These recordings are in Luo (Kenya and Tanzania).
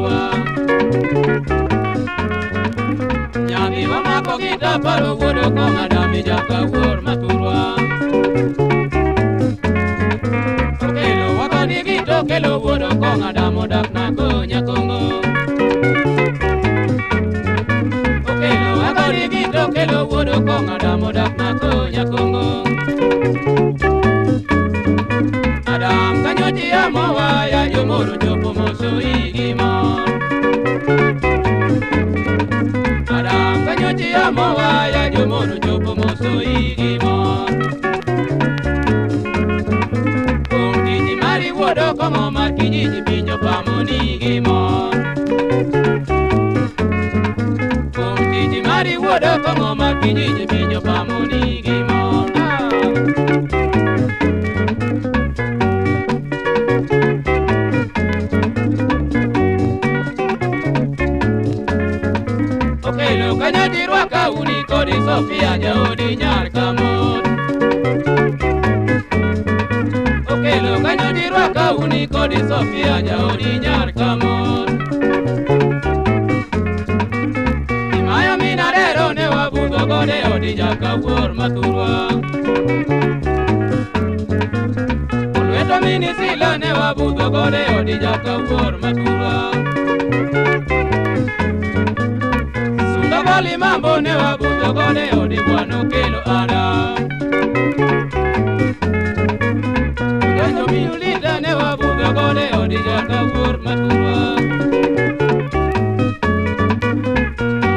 mathurwa. Nyadhi wamako gi taparo wuod Okong'o Adam jakawuor mathurwa. Okelo wakoni gi to kelo wuod Okong'o Adam odak nako Nyakongo. Okelo wakoni gi to kelo wuod Okong'o Adam odak nako Nyakongo. Adam kanyochi amowa ya jomoro chopo moso igi mor. Adam kanyochi amowa ya jomoro chopo moso igi mor. Kuom tich mari wuod Okong'o mar kijiji piny opamo nigi mor. Kuom tich mari wuod Okong'o mar kijiji piny opamo nigi mor. Okelo kanyo rwaka uni kodi Sofia jaodi nyar Kamot. Okelo kanyo rwaka uni kodi Sofia jaodi nyar Kamot. Imayo minarero ne wabudho gode odi jakawuor mathurwa. Olweto mini sila ne wabudho gode odi jakawuor mathurwa. Bali mambo ne wabudho gode odi bwana Okelo Adam. Kanyo miulita ne wabudho gode odi jakawuor mathurwa.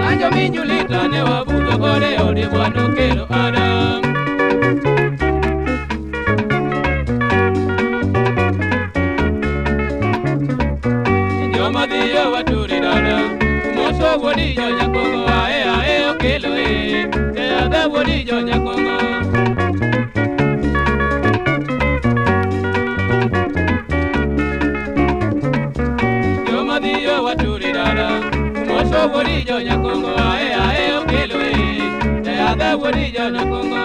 Kanyo miulita ne wabudho gode odi bwana Okelo Adam. Joma dhiyo waturi dada umoso wuodi jo Nyakongo ae ae Okelo e teadha wuodi jo Nyakongo. Joma dhiyo waturi dada umoso wuodi jo Nyakongo ae ae Okelo e teadha wuodi jo Nyakongo.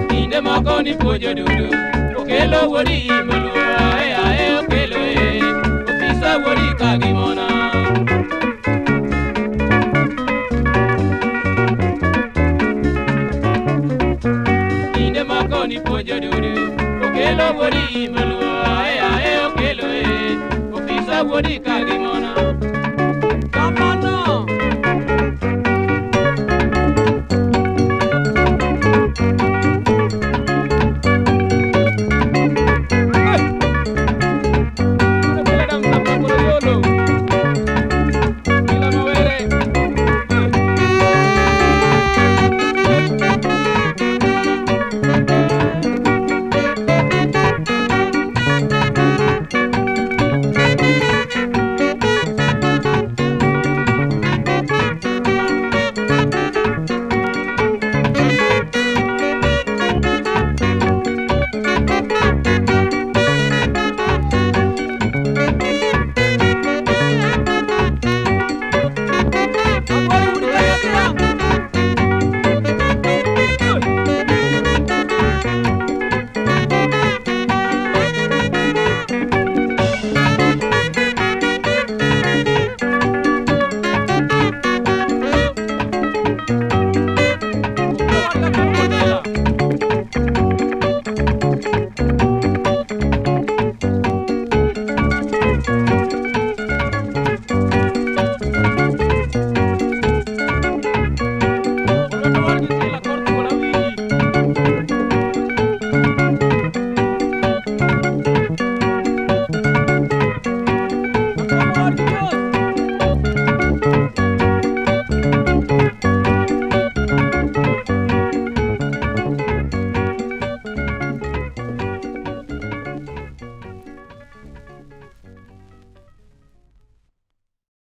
Kinde moko nipuonjo dudu Okelo wuodi maluo ae ae Okelo e ofisa wuodi kagimona. Kinde moko nipuonjo dudu Okelo wuodi maluo ae ae Okelo e ofisa wuodi kagimona.